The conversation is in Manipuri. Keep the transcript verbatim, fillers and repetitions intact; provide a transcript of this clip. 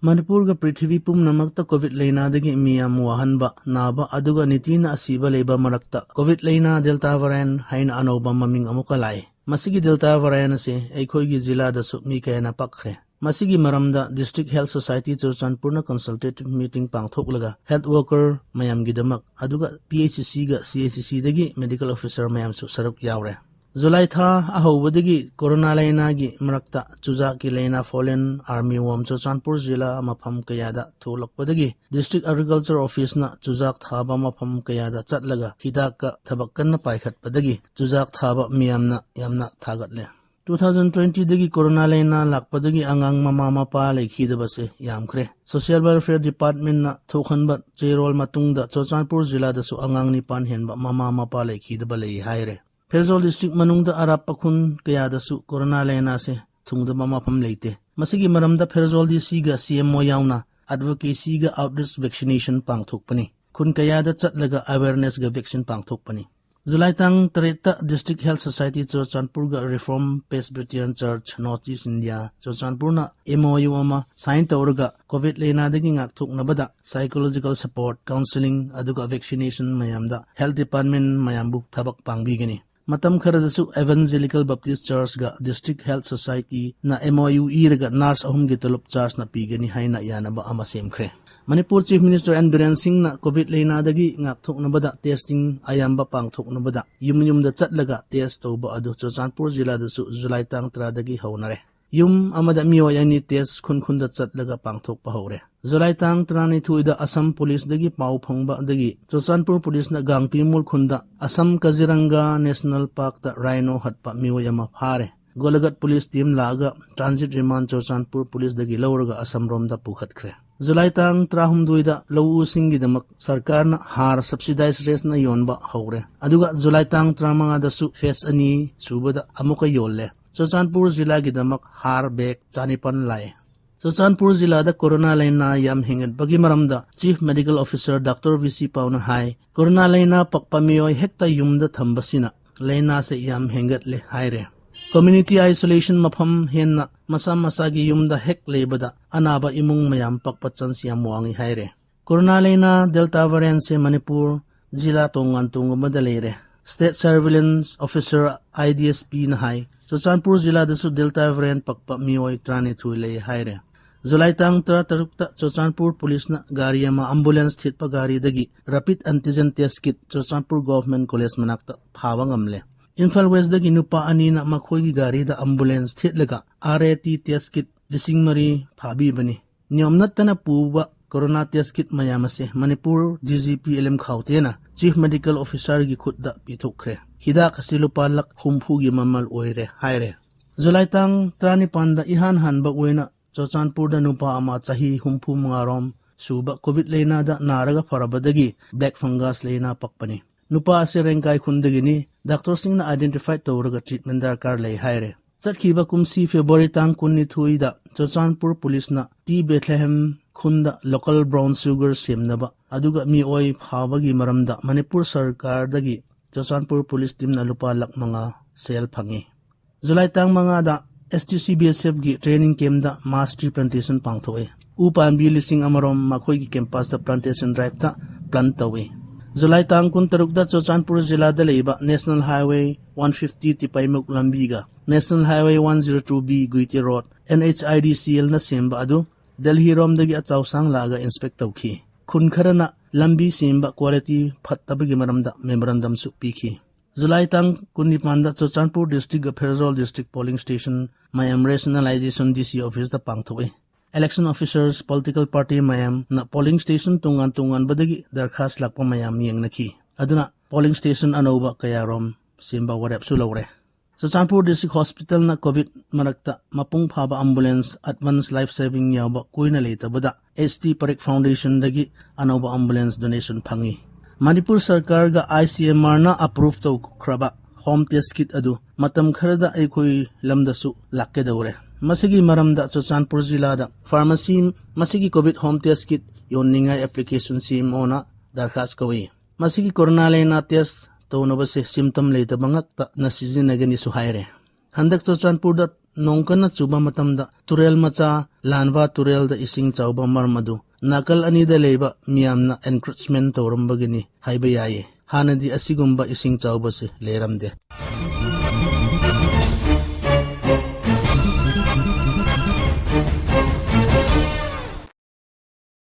ꯃꯅꯤꯄꯨꯔꯒ ꯄ꯭ꯔꯤꯊꯤꯕꯤ ꯄꯨꯝꯅꯃꯛꯇ ꯀꯣꯚꯤꯗ ꯂꯥꯏꯅꯥꯗꯒꯤ ꯃꯤꯌꯥꯝ ꯋꯥꯍꯟꯕ, ꯅꯥꯕ ꯑꯗꯨꯒ ꯅꯤꯇꯤꯅ ꯑꯁꯤꯕ ꯂꯩꯕ ꯃꯔꯛꯇ ꯀꯣꯚꯤꯗ ꯂꯥꯏꯅꯥ Delta variant ꯍꯥꯏꯅ ꯑꯅꯧꯕ ꯃꯃꯤꯡ ꯑꯃꯨꯛꯀ ꯂꯥꯛꯏ꯫ ꯃꯁꯤꯒꯤ Delta variant ꯑꯁꯤ ꯑꯩꯈꯣꯏꯒꯤ ꯖꯤꯂꯥꯗꯁꯨ ꯃꯤ ꯀꯌꯥꯅ ꯄꯛꯈ꯭ꯔꯦ꯫ ꯃꯁꯤꯒꯤ ꯃꯔꯝꯗ District Health Society ꯆꯨꯔꯆꯥꯟꯄꯨꯔꯅ consultative meeting ꯄꯥꯡꯊꯣꯛꯂꯒ health worker ꯃꯌꯥꯝꯒꯤꯗꯃꯛ ꯑꯗꯨꯒ P H C Cꯒ C H C Cꯗꯒꯤ medical officer ꯃꯌꯥꯝꯁꯨ ꯁꯔꯨꯛ ꯌꯥꯎꯔꯦ꯫ ꯖꯨꯂꯥꯏ ꯊꯥ ꯑꯍꯧꯕꯗꯒꯤ ꯀꯣꯔꯣꯅꯥ ꯂꯥꯏꯅꯥꯒꯤ ꯃꯔꯛꯇ ꯆꯨꯖꯥꯛꯀꯤ ꯂꯥꯏꯅꯥ fallen armyworm ꯆꯨꯔꯆꯥꯟꯄꯨꯔ ꯖꯤꯂꯥ ꯃꯐꯝ ꯀꯌꯥꯗ ꯊꯣꯛꯂꯛꯄꯗꯒꯤ District Agriculture Officeꯅ ꯆꯨꯖꯥꯛ ꯊꯥꯕ ꯃꯐꯝ ꯀꯌꯥꯗ ꯆꯠꯂꯒ ꯍꯤꯗꯥꯛꯀ ꯊꯕꯛ ꯀꯟꯅ ꯄꯥꯏꯈꯠꯄꯗꯒꯤ ꯆꯨꯖꯥꯛ ꯊꯥꯕ ꯃꯤꯌꯥꯝꯅ ꯌꯥꯝꯅ ꯊꯥꯒꯠꯂꯦ꯫ Two thousand twentyꯗꯒꯤ ꯀꯣꯔꯣꯅꯥ ꯂꯥꯏꯅꯥ ꯂꯥꯛꯄꯗꯒꯤ ꯑꯉꯥꯡ ꯃꯃꯥ ꯃꯄꯥ ꯂꯩꯈꯤꯗꯕꯁꯦ ꯌꯥꯝꯈ꯭ꯔꯦ꯫ Social Welfare Departmentꯅ ꯊꯣꯛꯍꯟꯕ ꯆꯦꯔꯣꯜ ꯃꯇꯨꯡꯗ ꯆꯨꯔꯆꯥꯟꯄꯨꯔ ꯖꯤꯂꯥꯗꯁꯨ ꯑꯉꯥꯡ ꯅꯤꯄꯥꯟ ꯍꯦꯟꯕ ꯃꯃꯥ ꯃꯄꯥ ꯂꯩꯈꯤꯗꯕ ꯂꯩ ꯍꯥꯏꯔꯦ꯫ ꯐꯦꯔꯖꯣꯜ District ꯃꯅꯨꯡꯗ ꯑꯔꯥꯞꯄ ꯈꯨꯟ ꯀꯌꯥꯗꯁꯨ ꯀꯣꯔꯣꯅꯥ ꯂꯥꯏꯅꯥꯁꯦ ꯊꯨꯡꯗꯕ ꯃꯐꯝ ꯂꯩꯇꯦ꯫ ꯃꯁꯤꯒꯤ ꯃꯔꯝꯗ ꯐꯦꯔꯖꯣꯜ DCꯒ CMO ꯌꯥꯎꯅ advocacyꯒ outreach vaccination ꯄꯥꯡꯊꯣꯛꯄꯅꯤ꯫ ꯈꯨꯟ ꯀꯌꯥꯗ ꯆꯠꯂꯒ awarenessꯒ vaccine ꯄꯥꯡꯊꯣꯛꯄꯅꯤ꯫ ꯖꯨꯂꯥꯏ ꯇꯥꯡ ꯇꯔꯦꯠꯇ District Health Society ꯆꯨꯔꯆꯥꯟꯄꯨꯔꯒ Reformed Presbyterian Church North East India ꯆꯨꯔꯆꯥꯟꯄꯨꯔꯅ MOU ꯑꯃ sign ꯇꯧꯔꯒ ꯀꯣꯚꯤꯗ ꯂꯥꯏꯅꯥꯗꯒꯤ ꯉꯥꯛꯊꯣꯛꯅꯕꯗ psychological support, counselling ꯑꯗꯨꯒ vaccination ꯃꯌꯥꯝꯗ health department ꯃꯌꯥꯝꯕꯨ ꯊꯕꯛ ꯄꯥꯡꯕꯤꯒꯅꯤ꯫ ꯃꯇꯝ ꯈꯔꯗꯁꯨ Evangelical Baptist Churchꯒ District Health Societyꯅ MOU ꯏꯔꯒ nurse ꯑꯍꯨꯝꯒꯤ ꯇꯣꯂꯣꯞ chargeꯅ ꯄꯤꯒꯅꯤ ꯍꯥꯏꯅ ꯌꯥꯅꯕ ꯑꯃ ꯁꯦꯝꯈ꯭ꯔꯦ꯫ Manipur Chief Minister N Biren Singhꯅ ꯀꯣꯚꯤꯗ ꯂꯥꯏꯅꯥꯗꯒꯤ ꯉꯥꯛꯊꯣꯛꯅꯕꯗ testing ꯑꯌꯥꯝꯕ ꯄꯥꯡꯊꯣꯛꯅꯕꯗ ꯌꯨꯝ ꯌꯨꯝꯗ ꯆꯠꯂꯒ test ꯇꯧꯕ ꯑꯗꯨ ꯆꯨꯔꯆꯥꯟꯄꯨꯔ ꯖꯤꯂꯥꯗꯁꯨ ꯖꯨꯂꯥꯏ ꯇꯥꯡ ꯇꯔꯥꯗꯒꯤ ꯍꯧꯅꯔꯦ꯫ ꯌꯨꯝ ꯑꯃꯗ ꯃꯤꯑꯣꯏ ꯑꯅꯤ test ꯈꯨꯟ ꯈꯨꯟꯗ ꯆꯠꯂꯒ ꯄꯥꯡꯊꯣꯛꯄ ꯍꯧꯔꯦ꯫ ꯖꯨꯂꯥꯏ ꯇꯥꯡ ꯇꯔꯥꯅꯤꯊꯣꯏꯗ ꯑꯁꯥꯝ ꯄꯨꯂꯤꯁꯇꯒꯤ ꯄꯥꯎ ꯐꯪꯕꯗꯒꯤ ꯆꯨꯔꯆꯥꯟꯄꯨꯔ ꯄꯨꯂꯤꯁꯅ ꯒꯥꯡꯄꯤꯃꯣꯜ ꯈꯨꯟꯗ ꯑꯁꯥꯝ ꯀꯥꯖꯤꯔꯪꯒꯥ National Parkꯇ rhino ꯍꯠꯄ ꯃꯤꯑꯣꯏ ꯑꯃ ꯐꯥꯔꯦ꯫ ꯒꯣꯂꯥꯘꯥꯠ ꯄꯨꯂꯤꯁ team ꯂꯥꯛꯑꯒ transit remand ꯆꯨꯔꯆꯥꯟꯄꯨꯔ ꯄꯨꯂꯤꯁꯇꯒꯤ ꯂꯧꯔꯒ ꯑꯁꯥꯝ ꯔꯣꯝꯗ ꯄꯨꯈꯠꯈ꯭ꯔꯦ꯫ ꯖꯨꯂꯥꯏ ꯇꯥꯡ ꯇꯔꯥꯍꯨꯝꯗꯣꯏꯗ ꯂꯧꯎꯁꯤꯡꯒꯤꯗꯃꯛ ꯁꯔꯀꯥꯔꯅ ꯍꯥꯔ subsidized rateꯅ ꯌꯣꯟꯕ ꯍꯧꯔꯦ꯫ ꯑꯗꯨꯒ ꯖꯨꯂꯥꯏ ꯇꯥꯡ ꯇꯔꯥꯃꯉꯥꯗꯁꯨ phase ꯑꯅꯤ ꯁꯨꯕꯗ ꯑꯃꯨꯛꯀ ꯌꯣꯜꯂꯦ꯫ ꯆꯨꯔꯆꯥꯟꯄꯨꯔ ꯖꯤꯂꯥꯒꯤꯗꯃꯛ ꯍꯥꯔ bag ꯆꯥꯅꯤꯄꯥꯟ ꯂꯥꯛꯑꯦ꯫ ꯆꯨꯔꯆꯥꯟꯄꯨꯔ ꯖꯤꯂꯥꯗ ꯀꯣꯔꯣꯅꯥ ꯂꯥꯏꯅꯥ ꯌꯥꯝ ꯍꯦꯟꯒꯠꯄꯒꯤ ꯃꯔꯝꯗ Chief Medical Officer Doctor V C Paoꯅ ꯍꯥꯏ, ꯀꯣꯔꯣꯅꯥ ꯂꯥꯏꯅꯥ ꯄꯛꯄ ꯃꯤꯑꯣꯏ ꯍꯦꯛꯇ ꯌꯨꯝꯗ ꯊꯝꯕꯁꯤꯅ ꯂꯥꯏꯅꯥꯁꯦ ꯌꯥꯝ ꯍꯦꯟꯒꯠꯂꯦ ꯍꯥꯏꯔꯦ꯫ Community isolation ꯃꯐꯝ ꯍꯦꯟꯅ ꯃꯁꯥ ꯃꯁꯥꯒꯤ ꯌꯨꯝꯗ ꯍꯦꯛ ꯂꯩꯕꯗ ꯑꯅꯥꯕ ꯏꯃꯨꯡ ꯃꯌꯥꯝ ꯄꯛꯄ ꯆꯥꯟꯁ ꯌꯥꯝ ꯋꯥꯡꯏ ꯍꯥꯏꯔꯦ꯫ ꯀꯣꯔꯣꯅꯥ ꯂꯩꯅꯥ ꯗꯦꯜꯇꯥ ꯚꯦꯔꯤꯌꯦꯟꯁꯁꯦ ꯃꯅꯤꯄꯨꯔ ꯖꯤꯂꯥ ꯇꯣꯉꯥꯟ ꯇꯣꯉꯥꯟꯕꯗ ꯂꯩꯔꯦ꯫ State surveillance officer, I D S ꯄꯤꯅ ꯍꯥꯏ, ꯆꯨꯔꯆꯥꯟꯄꯨꯔ ꯖꯤꯂꯥꯗꯁꯨ ꯗꯦꯜꯇꯥ ꯚꯦꯔꯤꯌꯦꯟꯠ ꯄꯛꯄ ꯃꯤꯑꯣꯏ ꯇꯔꯥꯅꯤꯊꯣꯏ ꯂꯩ ꯍꯥꯏꯔꯦ꯫ ꯖꯨꯂꯥꯏ ꯇꯥꯡ ꯇꯔꯥꯇꯔꯨꯛꯇ ꯆꯨꯔꯆꯥꯟꯄꯨꯔ ꯄꯨꯂꯤꯁꯅ ꯒꯥꯔꯤ ꯑꯃ ꯑꯦꯝꯕꯨꯂꯦꯟꯁ ꯊꯦꯠꯄ ꯒꯥꯔꯤꯗꯒꯤ rapid antigen test kit Churachandpur government college ꯃꯅꯥꯛꯇ ꯐꯥꯕ ꯉꯝꯂꯦ꯫ ꯏꯝꯐꯥꯜ ꯋꯦꯁ꯭ꯠꯇꯒꯤ ꯅꯨꯄꯥ ꯑꯅꯤꯅ ꯃꯈꯣꯏꯒꯤ ꯒꯥꯔꯤꯗ ꯑꯦꯝꯕꯨꯂꯦꯟꯁ ꯊꯦꯠꯂꯒ R A T test kit ꯂꯤꯁꯤꯡ ꯃꯔꯤ ꯐꯥꯕꯤꯕꯅꯤ꯫ ꯅꯤꯌꯣꯝ ꯅꯠꯇꯅ ꯄꯨꯕ ꯀꯣꯔꯣꯅꯥ ꯇꯦꯁ ꯀꯤꯠ ꯃꯌꯥꯝ ꯑꯁꯦ Manipur D G P L M ꯈꯥꯎꯇꯦꯅ ꯆꯤꯐ ꯃꯦꯗꯤꯀꯦꯜ ꯑꯣꯐꯤꯁꯔꯒꯤ ꯈꯨꯠꯇ ꯄꯤꯊꯣꯛꯈ꯭ꯔꯦ꯫ ꯍꯤꯗꯥꯛ ꯑꯁꯤ ꯂꯨꯄꯥ ꯂꯥꯈ ꯍꯨꯝꯐꯨꯒꯤ ꯃꯃꯜ ꯑꯣꯏꯔꯦ ꯍꯥꯏꯔꯦ꯫ ꯖꯨꯂꯥꯏ ꯇꯥꯡ ꯇꯔꯥꯅꯤꯄꯥꯟꯗ ꯏꯍꯥꯟ ꯍꯥꯟꯕ ꯑꯣꯏꯅ ꯆꯨꯔꯆꯥꯟꯄꯨꯔꯗ ꯅꯨꯄꯥ ꯑꯃ ꯆꯍꯤ ꯍꯨꯝꯐꯨ ꯃꯉꯥꯔꯣꯝ ꯁꯨꯕ ꯀꯣꯚꯤꯗ ꯂꯩꯅꯥꯗ ꯅꯥꯔꯒ ꯐꯔꯕꯗꯒꯤ ꯕ꯭ꯂꯦꯛ ꯐꯪꯒꯁ ꯂꯩꯅꯥ ꯄꯛꯄꯅꯤ꯫ ꯅꯨꯄꯥ ꯑꯁꯤ ꯔꯦꯡꯀꯥꯏ ꯈꯨꯟꯗꯒꯤꯅꯤ꯫ ꯗꯥꯛꯇꯔꯁꯤꯡꯅ ꯑꯥꯏꯗꯦꯟꯇꯤꯐꯥꯏ ꯇꯧꯔꯒ ꯇ꯭ꯔꯤꯠꯃꯦꯟ ꯗꯔꯀꯥꯔ ꯂꯩ ꯍꯥꯏꯔꯦ꯫ ꯆꯠꯈꯤꯕ ꯀꯨꯝꯁꯤ ꯐꯦꯕ꯭ꯔꯨꯋꯥꯔꯤ ꯇꯥꯡ ꯀꯨꯟꯅꯤꯊꯣꯏꯗ ꯆꯨꯔꯆꯥꯟꯄꯨꯔ ꯄꯨꯂꯤꯁꯅ ꯇꯤ ꯕꯦꯊ꯭ꯂꯦꯍꯦꯝ ꯈꯨꯟꯗ ꯂꯣꯀꯦꯜ ꯕ꯭ꯔꯥꯎꯟ ꯁꯨꯒꯔ ꯁꯦꯝꯅꯕ ꯑꯗꯨꯒ ꯃꯤꯑꯣꯏ ꯐꯥꯕꯒꯤ ꯃꯔꯝꯗ ꯃꯅꯤꯄꯨꯔ ꯁꯔꯀꯥꯔꯗꯒꯤ ꯆꯨꯔꯆꯥꯟꯄꯨꯔ ꯄꯨꯂꯤꯁ ꯇꯤꯝꯅ ꯂꯨꯄꯥ ꯂꯥꯈ ꯃꯉꯥ ꯁꯦꯜ ꯐꯪꯉꯤ꯫ ꯖꯨꯂꯥꯏ ꯇꯥꯡ ꯃꯉꯥꯗ S T C B S ꯑꯦꯐꯀꯤ ꯇ꯭ꯔꯦꯅꯤꯡ ꯀꯦꯝꯞꯇ ꯃꯥꯁ ꯇ꯭ꯔꯤ ꯄ꯭ꯂꯥꯟꯇꯦꯁꯟ ꯄꯥꯡꯊꯣꯛꯏ꯫ ꯎ ꯄꯥꯝꯕꯤ ꯂꯤꯁꯤꯡ ꯑꯃꯔꯣꯝ ꯃꯈꯣꯏꯒꯤ ꯀꯦꯝꯄꯁꯇ ꯄ꯭ꯂꯥꯟꯇꯦꯁꯟ ꯗ꯭ꯔꯥꯏꯚꯇ ꯄ꯭ꯂꯥꯟ ꯇꯧꯏ꯫ ꯖꯨꯂꯥꯏ ꯇꯥꯡ ꯀꯨꯟꯇꯔꯨꯛꯇ ꯆꯨꯔꯆꯥꯟꯄꯨꯔ ꯖꯤꯂꯥꯗ ꯂꯩꯕ ꯅꯦꯁꯅꯦꯜ ꯍꯥꯏꯋꯦ ꯋꯥꯟ ꯐꯤꯐꯇꯤ ꯇꯤꯄꯥꯏꯃꯨꯛ ꯂꯝꯕꯤꯒ national highway one zero two B Guite road N H I D C ꯑꯦꯜꯅ ꯁꯦꯝꯕ ꯑꯗꯨ ꯗꯦꯜꯍꯤꯔꯣꯝꯗꯒꯤ ꯑꯆꯧꯁꯥꯡ ꯂꯥꯛꯑꯒ ꯏꯟꯁꯄꯦꯛ ꯇꯧꯈꯤ꯫ ꯈꯨꯟ ꯈꯔꯅ ꯂꯝꯕꯤ ꯁꯦꯝꯕ ꯀ꯭ꯋꯥꯂꯤꯇꯤ ꯐꯠꯇꯕꯒꯤ ꯃꯔꯝꯗ ꯃꯦꯃꯣꯔꯦꯟꯗꯝꯁꯨ ꯄꯤꯈꯤ꯫ ꯖꯨꯂꯥꯏ ꯇꯥꯡ ꯀꯨꯟꯅꯤꯄꯥꯟꯗ ꯆꯨꯔꯆꯥꯟꯄꯨꯔ ꯗꯤꯁꯇ꯭ꯔꯤꯛꯀ ꯐꯦꯔꯖꯥꯎꯜ ꯗꯤꯁꯇ꯭ꯔꯤꯛ ꯄꯣꯂꯤꯡ ꯁ꯭ꯇꯦꯁꯟ ꯃꯌꯥꯝ ꯔꯦꯁꯅꯦꯂꯥꯏꯖꯦꯁꯟ ꯗꯤ ꯁꯤ ꯑꯣꯐꯤꯁꯇ ꯄꯥꯡꯊꯣꯛꯏ꯫ ꯏꯂꯦꯛꯁꯟ ꯑꯣꯐꯤꯁꯔꯁ, ꯄꯣꯂꯤꯇꯤꯀꯦꯜ ꯄꯥꯔꯇꯤ ꯃꯌꯥꯝꯅ ꯄꯣꯂꯤꯡ ꯁ꯭ꯇꯦꯁꯟ ꯇꯣꯉꯥꯟ ꯇꯣꯉꯥꯟꯕꯗꯒꯤ ꯗꯔꯈꯥꯁ ꯂꯥꯛꯄ ꯃꯌꯥꯝ ꯌꯦꯡꯅꯈꯤ꯫ ꯑꯗꯨꯅ ꯄꯣꯂꯤꯡ ꯁ꯭ꯇꯦꯁꯟ ꯑꯅꯧꯕ ꯀꯌꯥꯔꯣꯝ ꯁꯦꯝꯕ ꯋꯥꯔꯦꯞꯁꯨ ꯂꯧꯔꯦ꯫ ꯆꯨꯔꯆꯥꯟꯄꯨꯔ ꯗꯤꯁꯇ꯭ꯔꯤꯛ ꯍꯣꯁꯄꯤꯇꯥꯜꯅ ꯀꯣꯚꯤꯗ ꯃꯔꯛꯇ ꯃꯄꯨꯡ ꯐꯥꯕ ꯑꯦꯝꯕꯨꯂꯦꯟꯁ ꯑꯦꯗꯚꯥꯟꯁ ꯂꯥꯏꯐ ꯁꯦꯚꯤꯡ ꯌꯥꯎꯕ ꯀꯨꯏꯅ ꯂꯩꯇꯕꯗ ꯑꯦꯁ ꯇꯤ ꯄꯔꯤꯛ ꯐꯥꯎꯟꯗꯦꯁꯟꯗꯒꯤ ꯑꯅꯧꯕ ꯑꯦꯝꯕꯨꯂꯦꯟꯁ ꯗꯣꯅꯦꯁꯟ ꯐꯪꯉꯤ꯫ ꯃꯅꯤꯄꯨꯔ ꯁꯔꯀꯥꯔꯒ ꯑꯥꯏ ꯁꯤ ꯑꯦꯝ ꯑꯥꯔꯅ ꯑꯦꯄ꯭ꯔꯨꯚ ꯇꯧꯈ꯭ꯔꯕ ꯍꯣꯝ ꯇꯦꯁ ꯀꯤꯠ ꯑꯗꯨ ꯃꯇꯝ ꯈꯔꯗ ꯑꯩꯈꯣꯏ ꯂꯝꯗꯁꯨ ꯂꯥꯛꯀꯗꯧꯔꯦ꯫ ꯃꯁꯤꯒꯤ ꯃꯔꯝꯗ ꯆꯨꯔꯆꯥꯟꯄꯨꯔ ꯖꯤꯂꯥꯗ ꯐꯥꯔꯃꯥꯁꯤ ꯃꯁꯤꯒꯤ ꯀꯣꯚꯤꯗ ꯍꯣꯝ ꯇꯦꯁ ꯀꯤꯠ ꯌꯣꯟꯅꯤꯡꯉꯥꯏ ꯑꯦꯄ꯭ꯂꯤꯀꯦꯁꯟ ꯁꯤ ꯑꯦꯝ ꯑꯣꯅ ꯗꯔꯈꯥꯁ ꯀꯧꯏ꯫ ꯃꯁꯤꯒꯤ ꯀꯣꯔꯣꯅꯥ ꯂꯩꯅꯥ ꯇꯦꯁ ꯇꯧꯅꯕꯁꯦ ꯁꯤꯝꯇꯝ ꯂꯩꯇꯕ ꯉꯥꯛꯇꯅ ꯁꯤꯖꯤꯟꯅꯒꯅꯤꯁꯨ ꯍꯥꯏꯔꯦ꯫ ꯍꯟꯗꯛ ꯆꯨꯔꯆꯥꯟꯄꯨꯔꯗ ꯅꯣꯡ ꯀꯟꯅ ꯆꯨꯕ ꯃꯇꯝꯗ ꯇꯨꯔꯦꯜ ꯃꯆꯥ ꯂꯥꯟꯚꯥ ꯇꯨꯔꯦꯜꯗ ꯏꯁꯤꯡ ꯆꯥꯎꯕ ꯃꯔꯝ ꯑꯗꯨ ꯅꯥꯀꯜ ꯑꯅꯤꯗ ꯂꯩꯕ ꯃꯤꯌꯥꯝꯅ encroachment ꯇꯧꯔꯝꯕꯒꯤꯅꯤ ꯍꯥꯏꯕ ꯌꯥꯏꯌꯦ꯫ ꯍꯥꯟꯅꯗꯤ ꯑꯁꯤꯒꯨꯝꯕ ꯏꯁꯤꯡ ꯆꯥꯎꯕꯁꯤ ꯂꯩꯔꯝꯗꯦ꯫